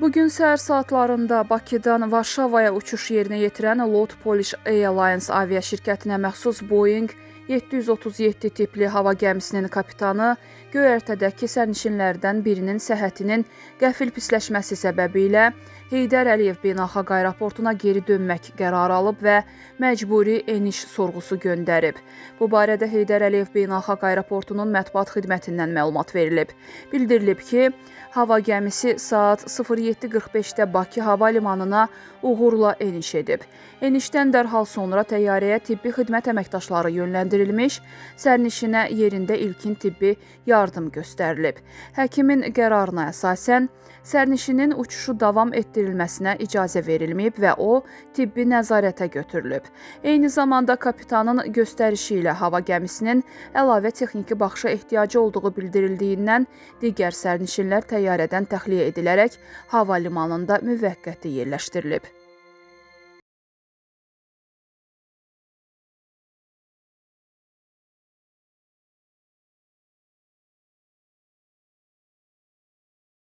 Bugün səhər saatlarında Bakıdan Varşavaya uçuş yerinə yetirən LOT Polish Airlines aviaşirkətinə məxsus Boeing 737 tipli hava gəmisinin kapitanı göyərtədəki sərnişinlərdən birinin səhhətinin qəfil pisləşməsi səbəbilə Heydər Əliyev Beynəlxalq Aeroportuna geri dönmək qərarı alıb və məcburi eniş sorğusu göndərib. Bu barədə Heydər Əliyev Beynəlxalq Aeroportunun mətbuat xidmətindən məlumat verilib. Bildirilib ki, hava gəmisi saat 07:45-də Bakı hava limanına uğurla eniş edib. Enişdən dərhal sonra təyyarəyə tibbi xidmət əməkdaşları yönləndirilmiş, sərnişinə yerində ilkin tibbi yardım göstərilib. Həkimin qərarına əsasən sərnişinin uçuşu davam etdirilməsinə icazə verilməyib və o tibbi nəzarətə götürülüb. Eyni zamanda kapitanın göstərişi ilə hava gəmisinin əlavə texniki baxışa ehtiyacı olduğu bildirildiyindən digər sərnişinlər təyyarədən təxliyə edilərək hava limanında müvəqqəti yerləşdirilib.